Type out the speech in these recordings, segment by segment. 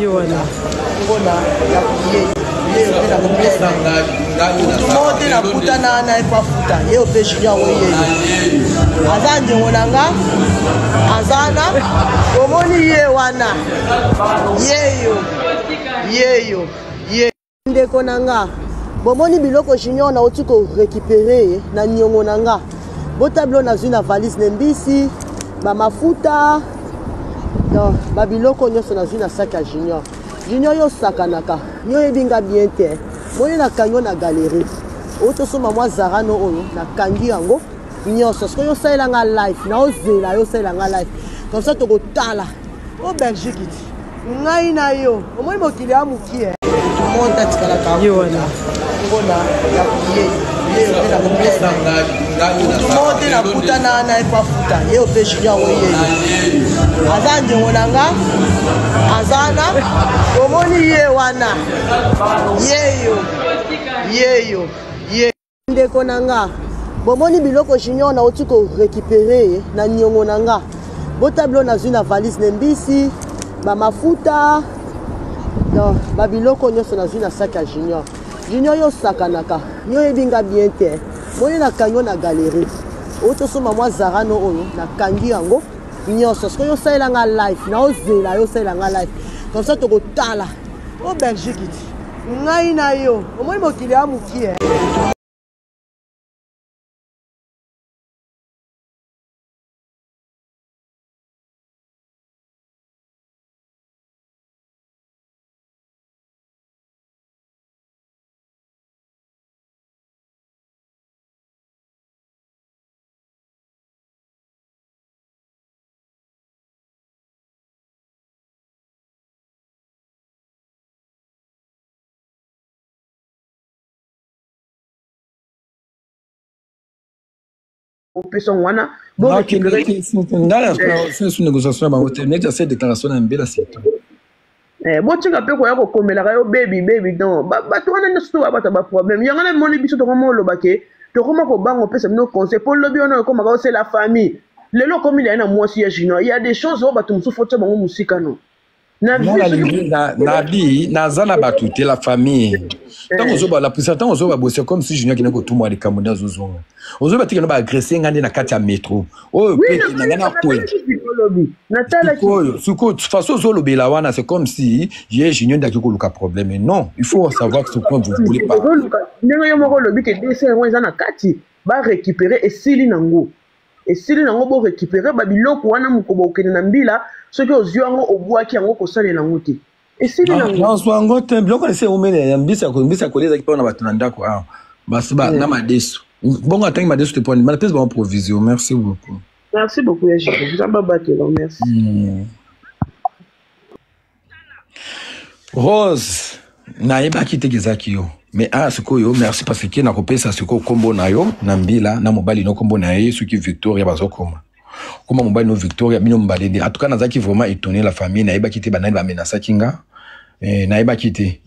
Ye wana ngona ya ye ye mpe nakopesa motu moko te nakutana na ye mpo afuta ye mpe junior yango ye aza ndeko na nga aza na omoni ye wana yeyo yeyo ye Ndeko na nga, bomoni biloko junior nauti ko recuperer na niongo na nga. Bota bilo nazwi na valise ne mbisi, ba mafuta, donc ba biloko nyonso nazwi na sac ya junior. Junior yo osakanaka, yo oyebi nga bien te. Moni nakangi yo na galerie. Outi osomba mwa zarano oyo, nakangi yango nyonso. Sikoyo yo osalela nga live, naozela yo osalela nga live. Comme ça tokotala. O Belgique ti. Ngai na yo omoni mokili ya mokie monde atikalaka ye wana ngona ya ye ye mpe nakopesa motu moko te nakutana na ye mpo afuta ye mpe junior yango ye aza ndeko na nga aza na omoni ye wana yeyo yeyo ye Ndeko na nga, bomoni biloko junior nauti ko recuperer na niongo na nga. Bota bilo nazwi na valise ne mbisi, ba mafuta, donc ba biloko nyonso nazwi na sac ya junior. Junior yo osakanaka, yo oyebi nga bien te. Moni nakangi yo na galerie. Outi osomba mwa zarano oyo, nakangi yango nyonso. Sikoyo osalela nga live, naozela yo osalela nga live. Comme ça tokotala. O Belgique ti. Ngai na yo omoni mokili ya mokie. Opesa wana ngai négociation ya bango te, neti ase déclaration na mbela c'est tout. Botika mpe koya kokomelaka yo bebi bebi. Donc bato wana nyonso to bato ya baproblème yango na moni biso tokoma oloba ke tokoma kobanga opesa bino conseil mpo lobi wana ekomaka ose la famille. Lelo okomi na ye na mwasi ya junior, il y a des choses oyo bato mosusu fotia bango mosika no. Nalingi nabi naza na bato te, la famille. Ntango ozoba la puissance, ntango ozoba boye, c'est comme si junior akende kotumwa likambo nde azozonga. Ozoba tikeno baagresse nga nde na kati ya metro oyo mpe na ngai nakwela sikoyo. Sikoyo façon ozolobela wana, c'est comme si ye junior nde aki koluka problème. Non, il faut savoir ce que vous voulez pas. Ndenge yo moko olobi ke dc yango eza na kati, barécupérer, esili nango, esili nango. Borécupérer babiloko wana, mokoba okende na mbila. Soki ozwi yango, obwaki yango, kosalela yango te, esili nango. Nazwa yango te. Biloko esi eumeli ya mbisi ya kolia ezalaki mpona bato na ndako awa basi ba na madesu. Bongo atangi madesu te mpona napesi bango provision. Merci beaucoup. Merci beaucoup ya Jiko, Nzambe abatela, merci. Rose, nayebaki te ezalaki yo, mais ah, sikoyo merci, parce que nakopesa sikoyo nkombo na yo na mbila na mobali no. Nkombo na ye soki Victoria, bazokoma koma mobali no Victoria, bino mibale nde. En tout cas nazalaki vraiment étonné, la famille. Nayebaki te banani bamenasaki nga. Nayebaki te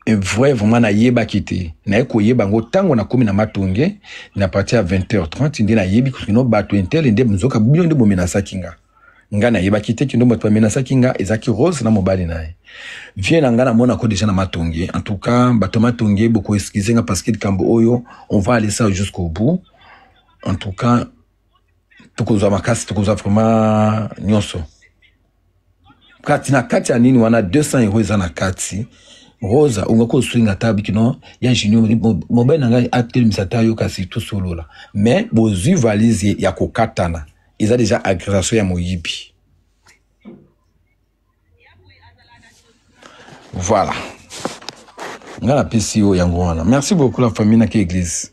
vrai, vraiment nayebaki te. Naye koyeba yango ntango nakomi na Matonge na partir ya 20h30 nde nayebi kino bato intele nde nzoka bino nde bomenasaki nga. Nga nayebaki te kino bato bamenasaki nga ezalaki Rose na mobali na ye, vie na nga. Namonako déjà na Matonge. En tout cas bato ya Matonge, bokoexcuse nga parce que likambo oyo, on va aller ça jusqu'au bout. En tout cas tokozwa makasi, tokozwa vraiment nyonso kati na kati ya nini wana. 200 euro eza na kati. Rosa, ongaki oswenga ata bikino ya junior, mobali na ngai atelemisa ata yo, kasi tosolola. Mais bozwi valise ya kokatana, eza déjà agression ya moyibi. Voilà, ngai napesi yo yango wana. Merci beaucoup, la famille. Naki église.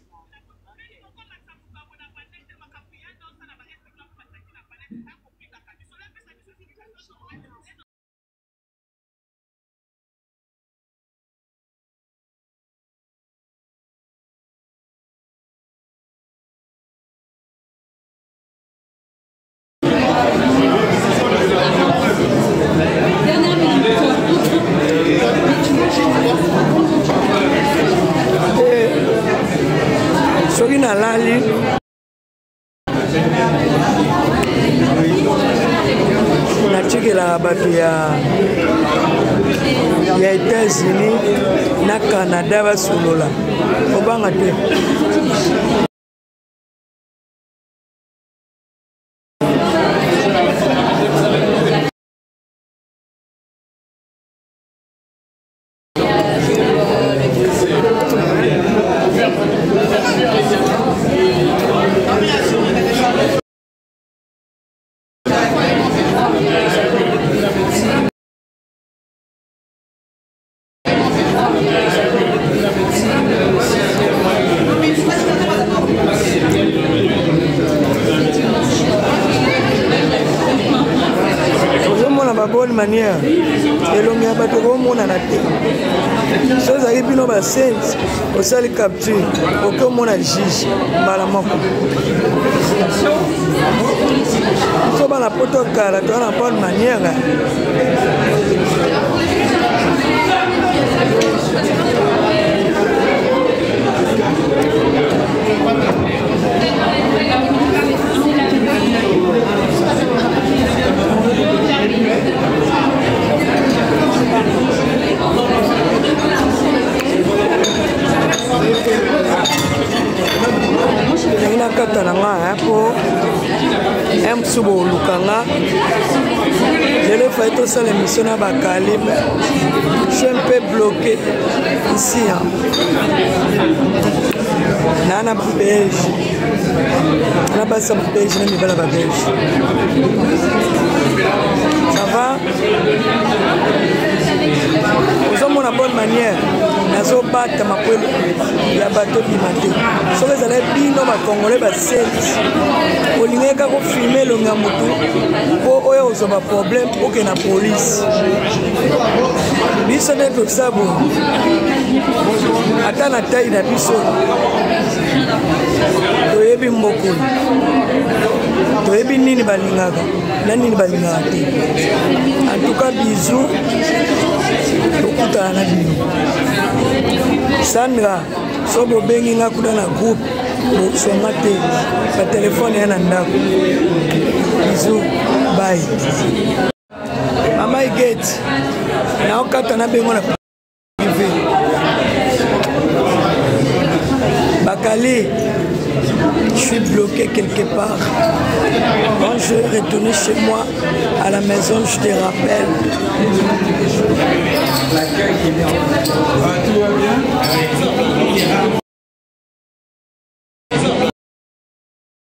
ya États-Unis na Canada basolola. Kobanga te. Ozomona babonne manière, elongi ya bato ekomonana te. So ozalaki bino basente, osali capture, oke omona juge mbala moko. Biso bana poto kala toza na bonne manière. Ndenge nakata na nga mpo mosusu boluka nga lelo, efai tosala émission na bakalibe. Je suis un peu bloqué ici, hein. Naa na babelge, na basi ya babelge, na mibala babelge. Ça va, ozomona bonne manière, nazobatama po ya bato ebima te. Soki ezalaki bino bacongolais basenti, olingaki kaka kofilme elongi ya motu mpo oyo ozwa baproblème, oke na polise. Biso nde tosa boye, ata na tai na biso toyebi mbokolo, toyebi nini balingaka na nini balingaka te. En tout cas, bisou, tokutana na bino. Sandra, so bobengi nga kuna na groupe, boswanga te, batelefone ya na ndako. Bisou, bye. Mama Igeti, naokata na bengo na privé. Bakali, je suis bloqué quelque part. Quand je vais retourner chez moi à la maison, je te rappelle. Tout va bien.